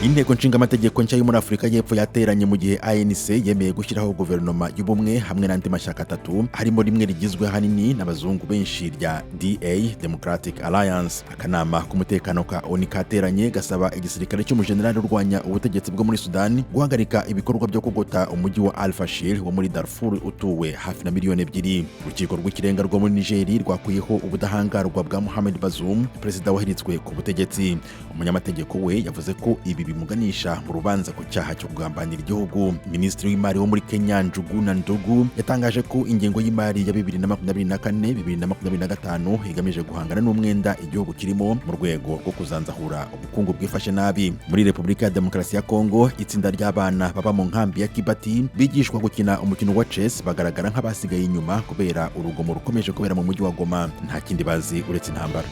Inteko nshingamategeko nshya yo muri Afurika y'Epfo yateranye mu gihe ANC yemeye gushyiraho guverinoma y'ubumwe hamwe n'andi mashyaka atatu, harimo rimwe rigizwe ahanini n'abazungu benshi rya DA, Democratic Alliance. Akanama k'umutekano ka ONU kateranye gasaba igisirikare cy'umujenerali urwanya ubutegetsi bwo muri Sudani guhagarika ibikorwa byo kugota umujyi wa Al Fashir wo muri Darfur utuwe hafi na miliyoni 2. Urukiko rw'ikirenga rwo muri Nigeri rwakuyeho ubudahangarwa bwa Mohamed Bazoum, perezida wahiritswe ku butegetsi. Umunyamategeko we yavuze ko ibi bimuganisha mu rubanza ku cyaha cyo kugambanira igihugu. Minisitiri w'imari wo muri Kenya, Njuguna Ndung'u, yatangaje ko ingengo y'imari ya 2024 2025 igamije guhangana n'umwenda igihugu kirimo mu rwego rwo kuzanzahura ubukungu bwifashe nabi. Muri Repubulika ya Demokarasi ya Kongo, itsinda ry'abana baba mu nkambi ya Kibati bigishwa gukina umukino wa chess bagaragara nk'abasigaye inyuma kubera urugomo rukomeje kubera mu mujyi wa Goma. Nta kindi bazi uretse intambara.